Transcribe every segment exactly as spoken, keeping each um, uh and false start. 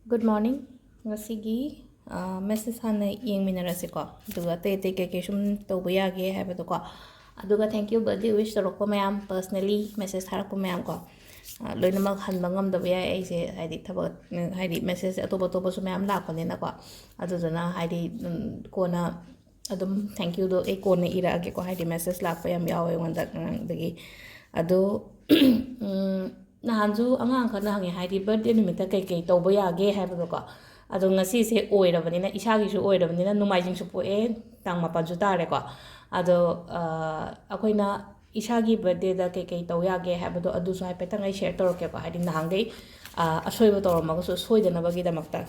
Good morning. ꯉꯁꯤꯒꯤ message ꯍꯥꯟꯅ ꯌꯦꯡꯃꯤꯟꯅꯔꯁꯤꯀꯣ, ꯑꯗꯨꯒ ꯑꯇꯩ ꯑꯇꯩ ꯀꯩꯀꯩ ꯁꯨꯝ ꯇꯧꯕ ꯌꯥꯒꯦ ꯍꯥꯏꯕꯗꯣꯀꯣ. ꯑꯗꯨꯒ thank you birthday wish ꯇꯧꯔꯛꯄ ꯃꯌꯥꯝ, personally message ꯊꯥꯔꯛꯄ ꯃꯌꯥꯝ ꯀꯣ, ꯂꯣꯏꯅꯃꯛ ꯍꯟꯕ ꯉꯝꯗꯕ ꯌꯥꯏ ꯑꯩꯁꯦ, ꯍꯥꯏꯗꯤ ꯊꯕꯛ, ꯍꯥꯏꯗꯤ ꯃꯦꯁꯦꯖ ꯑꯇꯣꯞ ꯑꯇꯣꯞꯄꯁꯨ ꯃꯌꯥꯝ ꯂꯥꯛꯄꯅꯤꯅꯀꯣ. ꯑꯗꯨꯗꯨꯅ ꯍꯥꯏꯗꯤ ꯀꯣꯟꯅ ꯑꯗꯨꯝ thank youꯗꯣ ꯑꯩ ꯀꯣꯟꯅ ꯏꯔꯛꯑꯒꯦꯀꯣ, ꯍꯥꯏꯗꯤ ꯃꯦꯁꯦꯖ ꯂꯥꯛꯄ ꯌꯥꯝ ꯌꯥꯎꯋꯦ ꯑꯩꯉꯣꯟꯗ ꯑꯉꯥꯡꯗꯒꯤ. ꯑꯗꯣ ꯅꯍꯥꯟꯁꯨ ꯑꯉꯥꯡ ꯈꯔꯅ ꯍꯪꯉꯦ, ꯍꯥꯏꯗꯤ ꯕꯥꯔꯗꯦ ꯅꯨꯃꯤꯠꯇ ꯀꯩꯀꯩ ꯇꯧꯕ ꯌꯥꯒꯦ ꯍꯥꯏꯕꯗꯣꯀꯣ. ꯑꯗꯣ ꯉꯁꯤꯁꯦ ꯑꯣꯏꯔꯕꯅꯤꯅ, ꯏꯁꯥꯒꯤꯁꯨ ꯑꯣꯏꯔꯕꯅꯤꯅ, ꯅꯣꯡꯃꯥꯏꯖꯤꯡꯁꯨ ꯄꯣꯛꯑꯦ, ꯇꯥꯡ ꯃꯥꯄꯟꯁꯨ ꯇꯥꯔꯦꯀꯣ. ꯑꯗꯣ ꯑꯩꯈꯣꯏꯅ ꯏꯁꯥꯒꯤ ꯕꯥꯔꯗꯦꯗ ꯀꯩꯀꯩ ꯇꯧ ꯌꯥꯒꯦ ꯍꯥꯏꯕꯗꯣ ꯑꯗꯨꯁꯨ ꯍꯥꯏꯐꯦꯠꯇꯪ ꯑꯩ ꯁꯤꯌꯔ ꯇꯧꯔꯛꯀꯦꯀꯣ, ꯍꯥꯏꯗꯤ ꯅꯍꯥꯟꯈꯩ ꯑꯁꯣꯏꯕ ꯇꯧꯔꯝꯃꯒꯁꯨ ꯁꯣꯏꯗꯅꯕꯒꯤꯗꯃꯛꯇ.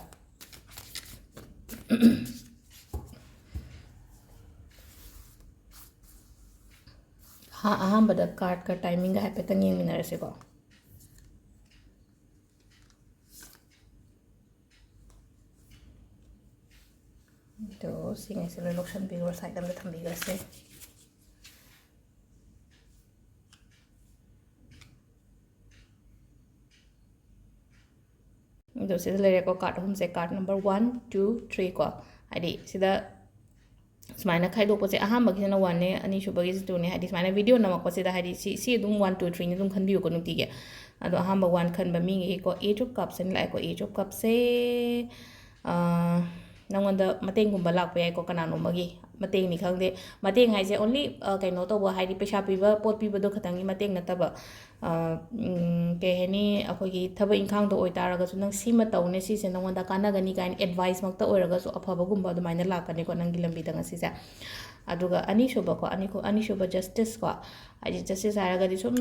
ꯑꯍꯥꯟꯕꯗ ꯀꯥꯔꯠꯀ ꯇꯥꯏꯃꯤꯡꯒ ꯍꯥꯏꯐꯦꯠꯇꯪ ꯌꯦꯡꯃꯤꯟꯅꯔꯁꯤꯀꯣ. ꯑꯗꯣ ꯁꯤꯉꯩꯁꯦ ꯂꯣꯏ ꯂꯧꯁꯟꯕꯤꯈ꯭ꯔꯣ, ꯁꯥꯏꯠ ꯑꯃꯗ ꯊꯝꯕꯤꯈ꯭ꯔꯁꯦ. ꯑꯗꯣ ꯁꯤꯗ ꯂꯩꯔꯦꯀꯣ, ꯀꯥꯔꯠ ꯑꯍꯨꯝꯁꯦ, card number one, two, three ꯀꯣ. ꯍꯥꯏꯗꯤ ꯁꯤꯗ ꯁꯨꯃꯥꯏꯅ ꯈꯥꯏꯗꯣꯛꯄꯁꯦ, ꯑꯍꯥꯟꯕꯒꯤꯁꯤꯅ ꯋꯥꯟꯅꯦ, ꯑꯅꯤꯁꯨꯕꯒꯤꯁꯤ ꯇꯨꯅꯦ. ꯍꯥꯏꯗꯤ ꯁꯨꯃꯥꯏꯅ ꯚꯤꯗꯤꯑꯣ ꯅꯝꯃꯛꯄꯁꯤꯗ, ꯍꯥꯏꯗꯤ ꯁꯤ, ꯁꯤ ꯑꯗꯨꯝ ꯋꯥꯟ, ꯇꯨ, ꯊ꯭ꯔꯤꯅ ꯑꯗꯨꯝ ꯈꯟꯕꯤꯌꯨꯀꯣ ꯅꯨꯡꯇꯤꯒꯤ. ꯑꯗꯣ ꯑꯍꯥꯟꯕ ꯋꯥꯟ ꯈꯟꯕ ꯃꯤꯉꯩꯀꯣ, Ace of Cupsꯅ ꯂꯥꯛꯑꯦꯀꯣ. Ace of Cupꯁꯦ ꯅꯪꯉꯣꯟꯗ ꯃꯇꯦꯡꯒꯨꯝꯕ ꯂꯥꯛꯄ ꯌꯥꯏꯀꯣ, ꯀꯅꯥꯅꯣꯝꯃꯒꯤ ꯃꯇꯦꯡꯅꯤ ꯈꯪꯗꯦ. ꯃꯇꯦꯡ ꯍꯥꯏꯁꯦ only ꯀꯩꯅꯣ ꯇꯧꯕ, ꯍꯥꯏꯗꯤ ꯄꯩꯁꯥ ꯄꯤꯕ, ꯄꯣꯠ ꯄꯤꯕꯗꯣ ꯈꯛꯇꯪꯒꯤ ꯃꯇꯦꯡ ꯅꯠꯇꯕ, ꯀꯩ ꯍꯥꯏꯅꯤ, ꯑꯩꯈꯣꯏꯒꯤ ꯊꯕꯛ ꯏꯪꯈꯥꯡꯗ ꯑꯣꯏꯇꯥꯔꯒꯁꯨ, ꯅꯪ ꯁꯤꯃ ꯇꯧꯅꯦ, ꯁꯤꯁꯦ ꯅꯪꯉꯣꯟꯗ ꯀꯥꯟꯅꯒꯅꯤ ꯀꯥꯏꯅ ꯑꯦꯗꯚꯥꯏꯁꯃꯛꯇ ꯑꯣꯏꯔꯒꯁꯨ ꯑꯐꯕꯒꯨꯝꯕ ꯑꯗꯨꯃꯥꯏꯅ ꯂꯥꯛꯀꯅꯤꯀꯣ ꯅꯪꯒꯤ ꯂꯝꯕꯤꯗ ꯉꯁꯤꯁꯦ. ꯑꯗꯨꯒ ꯑꯅꯤꯁꯨꯕꯀꯣ, ꯑꯅꯤ-, ꯑꯅꯤꯁꯨꯕ Justice ꯀꯣ. ꯍꯥꯏꯗꯤ Justice ꯍꯥꯏꯔꯒꯗꯤ ꯁꯨꯝ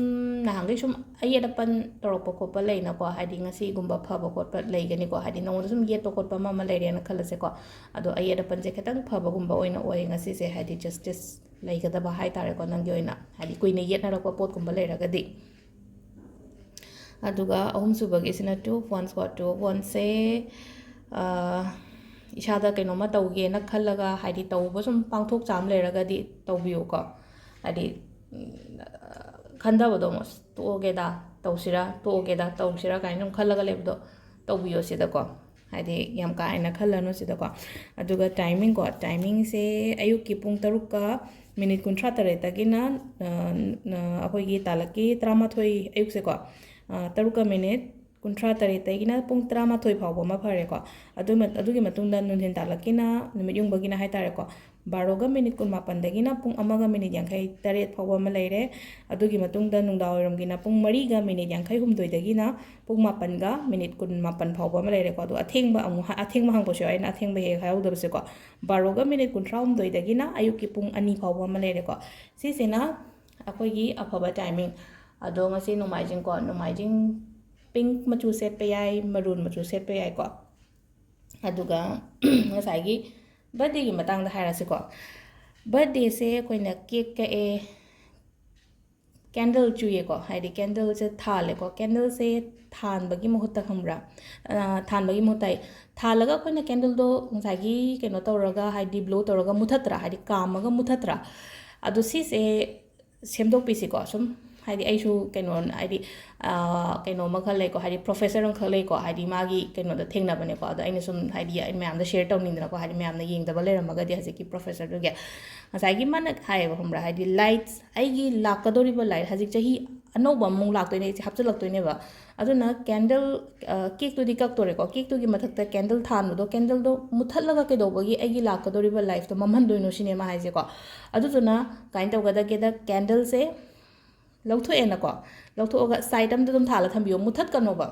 ꯅꯍꯥꯟꯈꯩ ꯁꯨꯝ ꯑꯌꯦꯠ ꯑꯄꯟ ꯇꯧꯔꯛꯄ ꯈꯣꯠꯄ ꯂꯩꯅꯀꯣ, ꯍꯥꯏꯗꯤ ꯉꯁꯤꯒꯨꯝꯕ ꯐꯕ ꯈꯣꯠꯄ ꯂꯩꯒꯅꯤꯀꯣ, ꯍꯥꯏꯗꯤ ꯅꯉꯣꯟꯗ ꯁꯨꯝ ꯌꯦꯠꯄ ꯈꯣꯠꯄ ꯑꯃ ꯑꯃ ꯂꯩꯔꯦꯅ ꯈꯜꯂꯁꯦꯀꯣ. ꯑꯗꯣ ꯑꯌꯦꯠ ꯑꯄꯟꯁꯦ ꯈꯤꯇꯪ ꯐꯕꯒꯨꯝꯕ ꯑꯣꯏꯅ ꯑꯣꯏ ꯉꯁꯤꯁꯦ, ꯍꯥꯏꯗꯤ Justice ꯂꯩꯒꯗꯕ ꯍꯥꯏ ꯇꯥꯔꯦꯀꯣ, ꯅꯪꯒꯤ ꯑꯣꯏꯅ, ꯍꯥꯏꯗꯤ ꯀꯨꯏꯅ ꯌꯦꯠꯅꯔꯛꯄ ꯄꯣꯠꯀꯨꯝꯕ ꯂꯩꯔꯒꯗꯤ. ꯑꯗꯨꯒ ꯑꯍꯨꯝꯁꯨꯕꯒꯤꯁꯤꯅ Two of Wands ꯀꯣ. Two of Wandsꯁꯦ ꯏꯁꯥꯗ ꯀꯩꯅꯣꯝꯃ ꯇꯧꯒꯦꯅ ꯈꯜꯂꯒ, ꯍꯥꯏꯗꯤ ꯇꯧꯕ ꯁꯨꯝ ꯄꯥꯡꯊꯣꯛ ꯆꯥꯝ ꯂꯩꯔꯒꯗꯤ ꯇꯧꯕꯤꯌꯨꯀꯣ. ꯍꯥꯏꯗꯤ ꯈꯟꯊꯕꯗꯣ ꯑꯃꯨꯛ, "ꯑꯁ, ꯇꯣꯛꯑꯒꯦꯗ, ꯇꯧꯁꯤꯔꯥ, ꯇꯣꯛꯑꯒꯦꯗ, ꯇꯧꯁꯤꯔꯥ" ꯀꯥꯏꯅ ꯑꯗꯨꯝ ꯈꯜꯂꯒ ꯂꯩꯕꯗꯣ, ꯇꯧꯕꯤꯌꯣ ꯁꯤꯗꯀꯣ꯫ ꯍꯥꯏꯗꯤ ꯌꯥꯝ ꯀꯥ ꯍꯦꯟꯅ ꯈꯜꯂꯅꯨ ꯁꯤꯗꯀꯣ꯫ ꯑꯗꯨꯒ ꯇꯥꯏꯃꯤꯡꯀꯣ, ꯇꯥꯏꯃꯤꯡꯁꯦ ꯑꯌꯨꯛꯀꯤ ꯄꯨꯡ ꯇꯔꯨꯛꯀ ꯃꯤꯅꯤꯠ ꯀꯨꯟꯊ꯭ꯔꯥ ꯇꯔꯦꯠꯇꯒꯤꯅ, ꯑ, ꯑ, ꯑꯩꯈꯣꯏꯒꯤ ꯇꯥꯂꯛꯀꯤ ꯇꯔꯥꯃꯥꯊꯣꯏ ꯑꯌꯨꯛꯁꯦꯀꯣ, ꯑ, ꯇꯔꯨꯛꯀ ꯃꯤꯅꯤꯠ ꯀꯨꯟꯊ꯭ꯔꯥ ꯇꯔꯦꯠꯇꯒꯤꯅ ꯄꯨꯡ ꯇꯔꯥꯃꯥꯊꯣꯏ ꯐꯥꯎꯕ ꯑꯃ ꯐꯔꯦꯀꯣ꯫ ꯑꯗꯨ ꯃ-, ꯑꯗꯨꯒꯤ ꯃꯇꯨꯡꯗ ꯅꯨꯡꯊꯤꯟ ꯇꯥꯂꯛꯀꯤꯅ, ꯅꯨꯃꯤꯠ ꯌꯨꯡꯕꯒꯤꯅ ꯍꯥꯏꯇꯥꯔꯦꯀꯣ, ꯕꯥꯔꯣꯒ ꯃꯤꯅꯤꯠ ꯀꯨꯟꯃꯥꯄꯟꯗꯒꯤꯅ ꯄꯨꯡ ꯑꯃꯒ ꯃꯤꯅꯤꯠ ꯌꯥꯡꯈꯩ ꯇꯔꯦꯠ ꯐꯥꯎꯕ ꯑꯃ ꯂꯩꯔꯦ꯫ ꯑꯗꯨꯒꯤ ꯃꯇꯨꯡꯗ ꯅꯨꯡꯗꯥꯡꯋꯥꯏꯔꯝꯒꯤꯅ ꯄꯨꯡ ꯃꯔꯤꯒ ꯃꯤꯅꯤꯠ ꯌꯥꯡꯈꯩ ꯍꯨꯝꯗꯣꯏꯗꯒꯤꯅ ꯄꯨꯡ ꯃꯥꯄꯟꯒ ꯃꯤꯅꯤꯠ ꯀꯨꯟꯃꯥꯄꯟ ꯐꯥꯎꯕ ꯑꯃ ꯂꯩꯔꯦꯀꯣ꯫ ꯑꯗꯣ ꯑꯊꯦꯡꯕ ꯑꯃꯨꯛ ꯍꯥ-, ꯑꯊꯦꯡꯕ ꯍꯪꯕꯁꯨ ꯌꯥꯎꯋꯦ, ꯑꯩꯅ ꯑꯊꯦꯡꯕ ꯍꯦꯛ ꯍꯥꯏꯍꯧꯗꯕꯁꯦꯀꯣ꯫ ꯕꯥꯔꯣꯒ ꯃꯤꯅꯤꯠ ꯀꯨꯟꯊ꯭ꯔꯥꯍꯨꯝꯗꯣꯏꯗꯒꯤꯅ ꯑꯌꯨꯛꯀꯤ ꯄꯨꯡ ꯑꯅꯤ ꯐꯥꯎꯕ ꯑꯃ ꯂꯩꯔꯦꯀꯣ꯫ ꯁꯤꯁꯤꯅ ꯑꯩꯈꯣꯏꯒꯤ ꯑꯐꯕ ꯇꯥꯏꯃꯤꯡ꯫ ꯑꯗꯣ ꯉꯁꯤ ꯅꯣꯡꯃꯥꯏꯖꯤꯡꯀꯣ, ꯅꯣꯡꯃꯥꯏꯖꯤꯡ ꯄꯤꯡꯛ ꯃꯆꯨ ꯁꯦꯠꯄ ꯌꯥꯏ, ꯃꯔꯨꯟ ꯃꯆꯨ ꯁꯦꯠꯄ ꯌꯥꯏꯀꯣ꯫ ꯑꯗꯨꯒ ꯉꯁꯥꯏꯒꯤ ꯕꯥꯔꯗꯦꯒꯤ ꯃꯇꯥꯡꯗ ꯍꯥꯏꯔꯁꯤꯀꯣ꯫ ꯕꯥꯔꯗꯦꯁꯦ ꯑꯩꯈꯣꯏꯅ ꯀꯦꯛ ꯀꯛꯑꯦ, ꯀꯦꯟꯗꯜ ꯆꯨꯏꯌꯦꯀꯣ, ꯍꯥꯏꯗꯤ ꯀꯦꯟꯗꯜꯁꯦ ꯊꯥꯜꯂꯦꯀꯣ꯫ ꯀꯦꯟꯗꯜꯁꯦ ꯊꯥꯟꯕꯒꯤ ꯃꯍꯨꯠꯇ, ꯈꯪꯕ꯭ꯔꯥ? ꯑ, ꯊꯥꯟꯕꯒꯤ ꯃꯍꯨꯠꯇ ꯊꯥꯜꯂꯒ ꯑꯩꯈꯣꯏꯅ ꯀꯦꯟꯗꯜꯗꯣ ꯉꯁꯥꯏꯒꯤ ꯀꯩꯅꯣ ꯇꯧꯔꯒ, ꯍꯥꯏꯗꯤ ꯕ꯭ꯂꯣ ꯇꯧꯔꯒ ꯃꯨꯊꯠꯇ꯭ꯔꯥ, ꯍꯥꯏꯗꯤ ꯀꯥꯝꯃꯒ ꯃꯨꯊꯠꯇ꯭ꯔꯥ? ꯑꯗꯣ ꯁꯤꯁꯦ ꯁꯦꯝꯗꯣꯛꯄꯤꯁꯤꯀꯣ꯫ ꯁꯨꯝ ꯍꯥꯏꯗꯤ ꯑꯩꯁꯨ ꯀꯩꯅꯣ, ꯍꯥꯏꯗꯤ, ꯑ, ꯀꯩꯅꯣ ꯑꯃꯈꯛ ꯂꯩꯀꯣ, ꯍꯥꯏꯗꯤ ꯄ꯭ꯔꯣꯐꯦꯁꯔ ꯑꯃꯈꯛ ꯂꯩꯀꯣ, ꯍꯥꯏꯗꯤ ꯃꯥꯒꯤ ꯀꯩꯅꯣꯗ ꯊꯦꯡꯅꯕꯅꯦꯀꯣ꯫ ꯑꯗꯣ ꯑꯩꯅ ꯁꯨꯝ ꯍꯥꯏꯗꯤ ꯑꯩ ꯃꯌꯥꯝꯗ ꯁꯤꯌꯔ ꯇꯧꯅꯤꯡꯗꯅꯀꯣ, ꯍꯥꯏꯗꯤ ꯃꯌꯥꯝꯅ ꯌꯦꯡꯗꯕ ꯂꯩꯔꯝꯃꯒꯗꯤ ꯍꯧꯖꯤꯛꯀꯤ ꯄ꯭ꯔꯣꯐꯦꯁꯔꯗꯨꯒꯤ꯫ ꯉꯁꯥꯏꯒꯤ ꯃꯥꯅ ꯍꯥꯏꯌꯦꯕ, ꯈꯪꯕ꯭ꯔꯥ? ꯍꯥꯏꯗꯤ ꯂꯥꯏꯠꯁ, ꯑꯩꯒꯤ ꯂꯥꯛꯀꯗꯧꯔꯤꯕ ꯂꯥꯏꯠ, ꯍꯧꯖꯤꯛ ꯆꯍꯤ ꯑꯅꯧꯕ ꯑꯃꯨꯛ ꯂꯥꯛꯇꯣꯏꯅꯦ, ꯑꯩꯁꯦ ꯍꯥꯞꯆꯤꯜꯂꯛꯇꯣꯏꯅꯦꯕ꯫ ꯑꯗꯨꯅ ꯀꯦꯟꯗꯜ, ꯑ, ꯀꯦꯛꯇꯨꯗꯤ ꯀꯛꯇꯣꯔꯦꯀꯣ꯫ ꯀꯦꯛꯇꯨꯒꯤ ꯃꯊꯛꯇ ꯀꯦꯟꯗꯜ ꯊꯥꯟꯕꯗꯣ, ꯀꯦꯟꯗꯜꯗꯣ ꯃꯨꯊꯠꯂꯒ ꯀꯩꯗꯧꯕꯒꯤ ꯑꯩꯒꯤ ꯂꯥꯛꯀꯗꯧꯔꯤꯕ ꯂꯥꯏꯐꯇꯣ ꯃꯝꯍꯟꯗꯣꯏꯅꯣ ꯁꯤꯅꯦ ꯃꯥ ꯍꯥꯏꯁꯦꯀꯣ꯫ ꯑꯗꯨꯗꯨꯅ ꯀꯃꯥꯏꯅ ꯇꯧꯒꯗꯒꯦꯗ, ꯀꯦꯟꯗꯜꯁꯦ ꯂꯧꯊꯣꯛꯑꯦꯅꯀꯣ, ꯂꯧꯊꯣꯛꯑꯒ ꯁꯥꯏꯠ ꯑꯝꯗ ꯑꯗꯨꯝ ꯊꯥꯜꯂ ꯊꯝꯕꯤꯌꯣ, ꯃꯨꯊꯠꯀꯅꯣꯕ꯫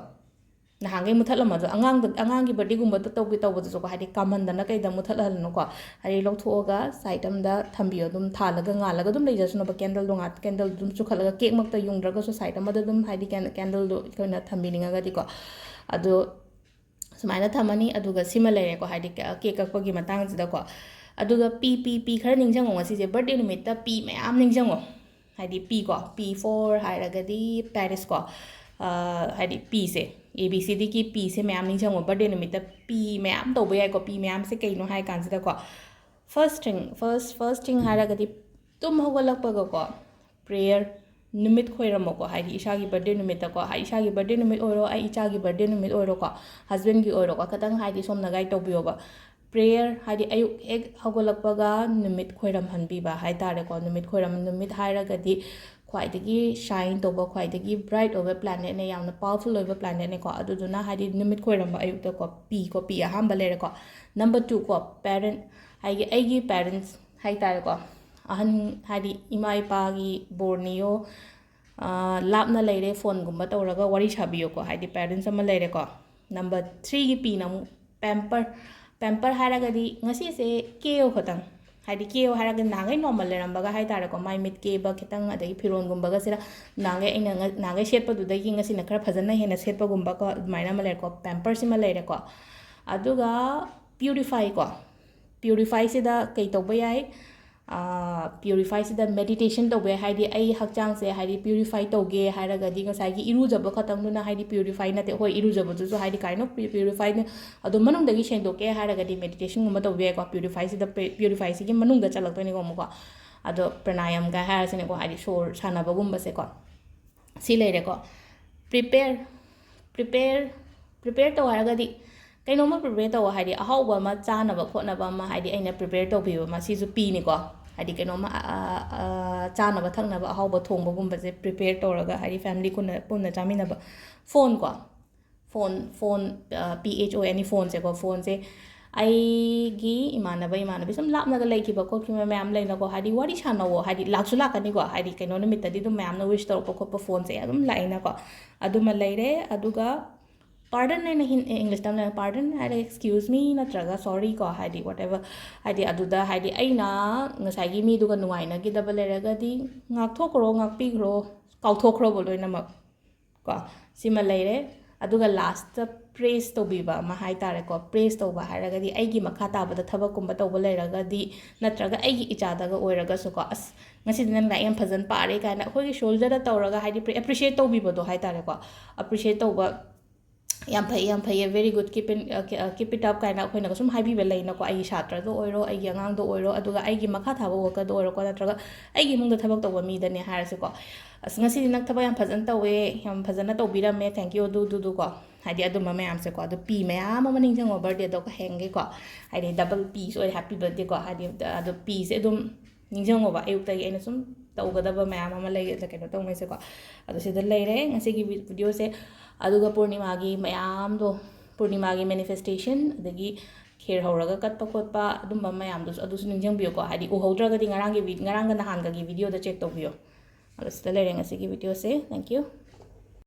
ꯅꯍꯥꯟꯈꯩ ꯃꯨꯊꯠꯂꯝꯃꯁꯨ, ꯑꯉꯥꯡꯗ, ꯑꯉꯥꯡꯒꯤ ꯕꯥꯔꯗꯦꯒꯨꯝꯕꯗ ꯇꯧꯒꯦ ꯇꯧꯕꯗꯁꯨꯀꯣ, ꯍꯥꯏꯗꯤ ꯀꯥꯝꯍꯟꯗꯅ ꯀꯩꯗ ꯃꯨꯊꯠꯍꯜꯂꯅꯨꯀꯣ꯫ ꯍꯥꯏꯗꯤ ꯂꯧꯊꯣꯛꯑꯒ ꯁꯥꯏꯠ ꯑꯝꯗ ꯊꯝꯕꯤꯌꯣ, ꯑꯗꯨꯝ ꯊꯥꯜꯂꯒ ꯉꯥꯜꯂꯒ ꯑꯗꯨꯝ ꯂꯩꯖꯁꯅꯣꯕ꯫ ꯀꯦꯟꯗꯜꯗꯣ ꯉꯥ-, ꯀꯦꯟꯗꯜꯗꯣ ꯑꯗꯨꯝ ꯆꯨꯈꯠꯂꯒ, ꯀꯦꯛꯃꯛꯇ ꯌꯨꯡꯗ꯭ꯔꯒꯁꯨ ꯁꯥꯏꯠ ꯑꯃꯗ ꯑꯗꯨꯝ, ꯍꯥꯏꯗꯤ ꯀꯦꯟ-, ꯀꯦꯟꯗꯜꯗꯣ ꯑꯩꯈꯣꯏꯅ ꯊꯝꯕꯤꯅꯤꯡꯉꯒꯗꯤꯀꯣ꯫ ꯑꯗꯣ ꯁꯨꯃꯥꯏꯅ ꯊꯝꯃꯅꯤ꯫ ꯑꯗꯨꯒ ꯁꯤꯃ ꯂꯩꯔꯦꯀꯣ, ꯍꯥꯏꯗꯤ ꯀꯦꯛ ꯀꯛꯄꯒꯤ ꯃꯇꯥꯡꯁꯤꯗꯀꯣ꯫ ꯑꯗꯨꯒ ꯄꯤ, ꯄꯤ, ꯄꯤ ꯈꯔ ꯅꯤꯡꯁꯤꯡꯉꯣ, ꯉꯁꯤꯁꯦ ꯕꯥꯔꯗꯦ ꯅꯨꯃꯤꯠꯇ ꯄꯤ ꯃꯌꯥꯝ ꯅꯤꯡꯁꯤꯡꯉꯣ꯫ ꯍꯥꯏꯗꯤ ꯄꯤ ꯀꯣ, ꯄꯤ ꯐꯣꯔ ꯍꯥꯏꯔꯒꯗꯤ ꯄꯦꯔꯤꯁ ꯀꯣ, ꯑ, ꯍꯥꯏꯗꯤ ꯄꯤꯁꯦ, ꯑꯦ ꯕꯤ ꯁꯤ ꯗꯤꯒꯤ ꯄꯤꯁꯦ ꯃꯌꯥꯝ ꯅꯤꯡꯁꯤꯡꯉꯣ꯫ ꯕꯥꯔꯗꯦ ꯅꯨꯃꯤꯠꯇ ꯄꯤ ꯃꯌꯥꯝ ꯇꯧꯕ ꯌꯥꯏꯀꯣ꯫ ꯄꯤ ꯃꯌꯥꯝꯁꯦ ꯀꯩꯅꯣ ꯍꯥꯏ ꯀꯥꯟꯁꯤꯗꯀꯣ, ꯐꯥꯔꯁ ꯊꯤꯡ, ꯐꯥꯔꯁ, ꯐꯥꯔꯁ ꯊꯤꯡ ꯍꯥꯏꯔꯒꯗꯤ ꯇꯨꯝ ꯍꯧꯒꯠꯂꯛꯄꯒꯀꯣ, ꯄ꯭ꯔꯦꯌꯔ, ꯅꯨꯃꯤꯠ ꯈꯣꯏꯔꯝꯃꯣꯀꯣ, ꯍꯥꯏꯗꯤ ꯏꯁꯥꯒꯤ ꯕꯔꯗꯦ ꯅꯨꯃꯤꯠꯇꯀꯣ, ꯍꯥꯏꯗꯤ ꯏꯁꯥꯒꯤ ꯕꯔꯗꯦ ꯅꯨꯃꯤꯠ ꯑꯣꯏꯔꯣ, ꯑꯩ ꯏꯆꯥꯒꯤ ꯕꯔꯗꯦ ꯅꯨꯃꯤꯠ ꯑꯣꯏꯔꯣꯀꯣ, ꯍꯁꯕꯦꯟꯒꯤ ꯑꯣꯏꯔꯣꯀꯣ, ꯈꯤꯇꯪ ꯍꯥꯏꯗꯤ ꯁꯣꯝꯅ ꯒꯥꯏꯗ ꯇꯧꯕꯤꯌꯣꯕ꯫ ꯄ꯭ꯔꯦꯌꯔ ꯍꯥꯏꯗꯤ ꯑꯌꯨꯛ ꯍꯦꯛ ꯍꯧꯒꯠꯂꯛꯄꯒ ꯅꯨꯃꯤꯠ ꯈꯣꯏꯔꯝꯍꯟꯕꯤꯕ ꯍꯥꯏ ꯇꯥꯔꯦꯀꯣ꯫ ꯅꯨꯃꯤꯠ ꯈꯣꯏꯔꯝ, ꯅꯨꯃꯤꯠ ꯍꯥꯏꯔꯒꯗꯤ ꯈ꯭ꯋꯥꯏꯗꯒꯤ ꯁꯥꯏꯟ ꯇꯧꯕ, ꯈ꯭ꯋꯥꯏꯗꯒꯤ ꯕ꯭ꯔꯥꯏꯠ ꯑꯣꯏꯕ ꯄ꯭ꯂꯥꯅꯦꯠꯅꯦ, ꯌꯥꯝꯅ ꯄꯥꯋꯔꯐꯨꯜ ꯑꯣꯏꯕ ꯄ꯭ꯂꯥꯅꯦꯠꯅꯦꯀꯣ꯫ ꯑꯗꯨꯗꯨꯅ ꯍꯥꯏꯗꯤ ꯅꯨꯃꯤꯠ ꯈꯣꯏꯔꯝꯕ ꯑꯌꯨꯛꯇꯀꯣ, ꯄꯤ ꯀꯣ, ꯄꯤ ꯑꯍꯥꯟꯕ ꯂꯩꯔꯦꯀꯣ꯫ ꯅꯝꯕꯔ ꯇꯨ ꯀꯣ, ꯄꯦꯔꯦꯟ, ꯍꯥꯏꯗꯤ ꯑꯩꯒꯤ ꯄꯦꯔꯦꯟꯁ ꯍꯥꯏ ꯇꯥꯔꯦꯀꯣ, ꯑꯍꯟ ꯍꯥꯏꯗꯤ ꯏꯃꯥ ꯏꯄꯥꯒꯤ ꯕꯣꯔ ꯅꯤꯌꯣ, ꯑꯥ, ꯂꯥꯞꯅ ꯂꯩꯔꯦ, ꯐꯣꯟꯒꯨꯝꯕ ꯇꯧꯔꯒ ꯋꯥꯔꯤ ꯁꯥꯕꯤꯌꯣꯀꯣ, ꯍꯥꯏꯗꯤ ꯄꯦꯔꯦꯟꯁ ꯑꯃ ꯂꯩꯔꯦꯀꯣ꯫ ꯅꯝꯕꯔ ꯊ꯭ꯔꯤꯒꯤ ꯄꯤꯅ ꯑꯃꯨꯛ ꯄꯦꯝꯄꯔ꯫ ꯄꯦꯝꯄꯔ ꯍꯥꯏꯔꯒꯗꯤ ꯉꯁꯤꯁꯦ ꯀꯦꯌꯣ ꯈꯛꯇꯪ, ꯍꯥꯏꯗꯤ ꯀꯦꯌꯣ ꯍꯥꯏꯔꯒ ꯅꯍꯥꯟꯈꯩ ꯅꯣꯔꯃꯦꯜ ꯂꯩꯔꯝꯕꯒ ꯍꯥꯏ ꯇꯥꯔꯦꯀꯣ, ꯃꯥꯏ ꯃꯤꯠ ꯀꯦꯕ ꯈꯤꯇꯪ, ꯑꯗꯒꯤ ꯐꯤꯔꯣꯟꯒꯨꯝꯕꯒꯁꯤꯅ ꯅꯍꯥꯟꯈꯩ ꯑꯩꯅ ꯉ-, ꯅꯍꯥꯟꯈꯩ ꯁꯦꯠꯄꯗꯨꯗꯒꯤ ꯉꯁꯤꯅ ꯈꯔ ꯐꯖꯅ ꯍꯦꯟꯅ ꯁꯦꯠꯄꯒꯨꯝꯕꯀꯣ, ꯑꯗꯨꯃꯥꯏꯅ ꯑꯃ ꯂꯩꯔꯦꯀꯣ, ꯄꯦꯝꯄꯔꯁꯤꯃ ꯂꯩꯔꯦꯀꯣ꯫ ꯑꯗꯨꯒ ꯄ꯭ꯌꯨꯔꯤꯐꯥꯏ ꯀꯣ, ꯄ꯭ꯌꯨꯔꯤꯐꯥꯏꯁꯤꯗ ꯀꯩ ꯇꯧꯕ ꯌꯥꯏ? ꯄ꯭ꯌꯨꯔꯤꯐꯥꯏꯁꯤꯗ ꯃꯦꯗꯤꯇꯦꯁꯟ ꯇꯧꯕ ꯌꯥꯏ, ꯍꯥꯏꯗꯤ ꯑꯩ ꯍꯛꯆꯥꯡꯁꯦ ꯍꯥꯏꯗꯤ ꯄ꯭ꯌꯨꯔꯤꯐꯥꯏ ꯇꯧꯒꯦ ꯍꯥꯏꯔꯒꯗꯤ ꯉꯁꯥꯏꯒꯤ ꯏꯔꯨꯖꯕ ꯈꯛꯇꯪꯗꯨꯅ ꯍꯥꯏꯗꯤ ꯄ꯭ꯌꯨꯔꯤꯐꯥꯏ ꯅꯠꯇꯦ꯫ ꯍꯣꯏ, ꯏꯔꯨꯖꯕꯗꯨꯁꯨ ꯍꯥꯏꯗꯤ ꯀꯥꯏꯅ ꯄ꯭ꯌꯨꯔꯤꯐꯥꯏꯅ, ꯑꯗꯣ ꯃꯅꯨꯡꯗꯒꯤ ꯁꯦꯡꯗꯣꯛꯀꯦ ꯍꯥꯏꯔꯒꯗꯤ ꯃꯦꯗꯤꯇꯦꯁꯟꯒꯨꯝꯕ ꯇꯧꯕ ꯌꯥꯏꯀꯣ꯫ ꯄ꯭ꯌꯨꯔꯤꯐꯥꯏꯁꯤꯗ, ꯄ꯭ꯌꯨꯔꯤꯐꯥꯏꯁꯤꯒꯤ ꯃꯅꯨꯡꯗ ꯆꯠꯂꯛꯇꯣꯏꯅꯤꯀꯣ ꯑꯃꯨꯛꯀꯣ꯫ ꯑꯗꯣ ꯄ꯭ꯔꯅꯥꯌꯝꯒ ꯍꯥꯏꯔꯁꯤꯅꯦꯀꯣ, ꯍꯥꯏꯗꯤ ꯁꯣꯔ ꯁꯥꯟꯅꯕꯒꯨꯝꯕꯁꯦꯀꯣ꯫ ꯁꯤ ꯂꯩꯔꯦꯀꯣ꯫ ꯄ꯭ꯔꯤꯄꯦꯌꯔ, ꯄ꯭ꯔꯤꯄꯦꯌꯔ, ꯄ꯭ꯔꯤꯄꯦꯌꯔ ꯇꯧ ꯍꯥꯏꯔꯒꯗꯤ ꯀꯩꯅꯣꯝꯃ ꯄ꯭ꯔꯤꯄꯦꯌꯔ ꯇꯧ ꯍꯥꯏꯗꯤ ꯑꯍꯥꯎꯕ ꯑꯃ ꯆꯥꯅꯕ ꯈꯣꯠꯅꯕ ꯑꯃ ꯍꯥꯏꯗꯤ ꯑꯩꯅ ꯄ꯭ꯔꯤꯄꯦꯌꯔ ꯇꯧꯕꯤꯕ ꯑꯃ ꯁꯤꯁꯨ ꯄꯤꯅꯤꯀꯣ꯫ ꯍꯥꯏꯗꯤ ꯀꯩꯅꯣꯝꯃ, ꯑ, ꯑ, ꯑ, ꯆꯥꯅꯕ ꯊꯛꯅꯕ ꯑꯍꯥꯎꯕ ꯊꯣꯡꯕꯒꯨꯝꯕꯁꯦ ꯄ꯭ꯔꯤꯄꯦꯌꯔ ꯇꯧꯔꯒ ꯍꯥꯏꯗꯤ ꯐꯦꯃꯤꯂꯤ ꯄꯨꯟꯅ, ꯄꯨꯟꯅ ꯆꯥꯃꯤꯟꯅꯕ꯫ ꯐꯣꯟ ꯀꯣ, ꯐꯣꯟ, ꯐꯣꯟ, ꯑ, P H O N E ꯐꯣꯟꯁꯦꯀꯣ, ꯐꯣꯟꯁꯦ ꯑꯩꯒꯤ ꯏꯃꯥꯟꯅꯕ, ꯏꯃꯥꯟꯅꯕꯤ ꯁꯨꯝ ꯂꯥꯞꯅꯒ ꯂꯩꯈꯤꯕ ꯈꯣꯠꯈꯤꯕ ꯃꯌꯥꯝ ꯂꯩꯅꯀꯣ, ꯍꯥꯏꯗꯤ ꯋꯥꯔꯤ ꯁꯥꯟꯅꯧꯋꯣ, ꯍꯥꯏꯗꯤ ꯂꯥꯛꯁꯨ ꯂꯥꯛꯀꯅꯤꯀꯣ, ꯍꯥꯏꯗꯤ ꯀꯩꯅꯣ ꯅꯨꯃꯤꯠꯇꯗꯤ ꯑꯗꯨꯝ ꯃꯌꯥꯝꯅ ꯋꯤꯁ ꯇꯧꯔꯛꯄ ꯈꯣꯠꯄ ꯐꯣꯟꯁꯦ ꯑꯗꯨꯝ ꯂꯥꯛꯑꯦꯅꯀꯣ꯫ ꯑꯗꯨꯃ ꯂꯩꯔꯦ꯫ ꯑꯗꯨꯒ ꯄꯥꯔꯗꯟ ꯍꯥꯏꯅ ꯍꯤꯟ-, ꯏꯪꯂꯤꯁꯇ ꯑꯃ ꯂꯩ, ꯄꯥꯔꯗꯟ ꯍꯥꯏꯔꯒ excuse me ꯅꯠꯇ꯭ꯔꯒ sorry ꯀꯣ, ꯍꯥꯏꯗꯤ whatever, ꯍꯥꯏꯗꯤ ꯑꯗꯨꯗ ꯍꯥꯏꯗꯤ ꯑꯩꯅ ꯉꯁꯥꯏꯒꯤ ꯃꯤꯗꯨꯒ ꯅꯨꯡꯉꯥꯏꯅꯈꯤꯗꯕ ꯂꯩꯔꯒꯗꯤ ꯉꯥꯛꯊꯣꯛꯈ꯭ꯔꯣ, ꯉꯥꯛꯄꯤꯈ꯭ꯔꯣ, ꯀꯥꯎꯊꯣꯛꯈ꯭ꯔꯣꯕ ꯂꯣꯏꯅꯃꯛ ꯀꯣ꯫ ꯁꯤꯃ ꯂꯩꯔꯦ꯫ ꯑꯗꯨꯒ ꯂꯥꯁꯇ ꯄ꯭ꯔꯦꯁ ꯇꯧꯕꯤꯕ ꯑꯃ ꯍꯥꯏ ꯇꯥꯔꯦꯀꯣ꯫ ꯄ꯭ꯔꯦꯁ ꯇꯧꯕ ꯍꯥꯏꯔꯒꯗꯤ ꯑꯩꯒꯤ ꯃꯈꯥ ꯇꯥꯕꯗ ꯊꯕꯛꯀꯨꯝꯕ ꯇꯧꯕ ꯂꯩꯔꯒꯗꯤ, ꯅꯠꯇ꯭ꯔꯒ ꯑꯩꯒꯤ ꯏꯆꯥꯗꯒ ꯑꯣꯏꯔꯒꯁꯨꯀꯣ, "ꯑꯁ, ꯉꯁꯤꯗꯤ ꯅꯪ ꯂꯥꯏꯔꯤꯛ ꯌꯥꯝ ꯐꯖꯅ ꯄꯥꯔꯦ" ꯀꯥꯏꯅ ꯑꯩꯈꯣꯏꯒꯤ ꯁꯣꯜꯗꯔꯗ ꯇꯧꯔꯒ ꯍꯥꯏꯗꯤ ꯄ꯭ꯔꯦ-, ꯑꯦꯄ꯭ꯔꯤꯁꯤꯌꯦꯠ ꯇꯧꯕꯤꯕꯗꯣ ꯍꯥꯏ ꯇꯥꯔꯦꯀꯣ꯫ ꯑꯦꯄ꯭ꯔꯤꯁꯤꯌꯦꯠ ꯇꯧꯕ "ꯌꯥꯝ ꯐꯩ, ꯌꯥꯝ ꯐꯩꯌꯦ, very good, keep in, uh, ke-, uh, keep it up" ꯀꯥꯏꯅ ꯑꯩꯈꯣꯏꯅꯒ ꯁꯨꯝ ꯍꯥꯏꯕꯤꯕ ꯂꯩꯅꯀꯣ, ꯑꯩꯒꯤ ꯁꯥꯇ꯭ꯔꯗ ꯑꯣꯏꯔꯣ, ꯑꯩꯒꯤ ꯑꯉꯥꯡꯗ ꯑꯣꯏꯔꯣ, ꯑꯗꯨꯒ ꯑꯩꯒꯤ ꯃꯈꯥ ꯊꯥꯕ workerꯗ ꯑꯣꯏꯔꯣꯀꯣ, ꯅꯠꯇ꯭ꯔꯒ ꯑꯩꯒꯤ ꯏꯃꯨꯡꯗ ꯊꯕꯛ ꯇꯧꯕ ꯃꯤꯗꯅꯦ ꯍꯥꯏꯔꯁꯤꯀꯣ, "ꯑꯁ, ꯉꯁꯤꯗꯤ ꯅꯪ ꯊꯕꯛ ꯌꯥꯝ ꯐꯖꯅ ꯇꯧꯋꯦ, ꯌꯥꯝ ꯐꯖꯅ ꯇꯧꯕꯤꯔꯝꯃꯦ, thank you, ꯑꯗꯨ, ꯑꯗꯨ, ꯑꯗꯨ" ꯀꯣ, ꯍꯥꯏꯗꯤ ꯑꯗꯨꯝꯕ ꯃꯌꯥꯝꯁꯦꯀꯣ꯫ ꯑꯗꯨ ꯄꯤ ꯃꯌꯥꯝ ꯑꯃ ꯅꯤꯡꯁꯤꯡꯉꯣ birthdayꯗꯣ ꯍꯌꯦꯡꯒꯤꯀꯣ, ꯍꯥꯏꯗꯤ double Pꯁꯨ ꯑꯣꯏꯔꯦ, happy birthdayꯀꯣ, ꯍꯥꯏꯗꯤ ꯑꯗꯨ Pꯁꯦ ꯑꯗꯨꯝ ꯅꯤꯡꯁꯤꯡꯉꯣꯕ, ꯑꯌꯨꯛꯇꯒꯤ ꯑꯩꯅ ꯁꯨꯝ ꯇꯧꯒꯗꯕ ꯃꯌꯥꯝ ꯑꯃ ꯂꯩ, ꯀꯩꯅꯣ ꯇꯧꯅꯩꯁꯦꯀꯣ꯫ ꯑꯗꯣ ꯁꯤꯗ ꯂꯩꯔꯦ ꯉꯁꯤꯒꯤ ꯚꯤ-, videoꯁꯦ꯫ ꯑꯗꯨꯒ ꯄꯨꯔꯅꯤꯃꯥꯒꯤ ꯃꯌꯥꯝꯗꯣ, ꯄꯨꯔꯅꯤꯃꯥꯒꯤ manifestation, ꯑꯗꯒꯤ ꯈꯦꯔ ꯍꯧꯔꯒ ꯀꯠꯄ ꯈꯣꯠꯄ, ꯑꯗꯨꯝꯕ ꯃꯌꯥꯝꯗꯨꯁꯨ, ꯑꯗꯨꯁꯨ ꯅꯤꯡꯁꯤꯡꯕꯤꯌꯨꯀꯣ꯫ ꯍꯥꯏꯗꯤ ꯎꯍꯧꯗ꯭ꯔꯒꯗꯤ ꯉꯔꯥꯡꯒꯤ ꯚꯤ-, ꯉꯔꯥꯡꯒ ꯅꯍꯥꯟꯒꯒꯤ videoꯗ check ꯇꯧꯕꯤꯌꯣ꯫ ꯑꯗꯣ ꯁꯤꯗ ꯂꯩꯔꯦ ꯉꯁꯤꯒꯤ videoꯁꯦ꯫ Thank you꯫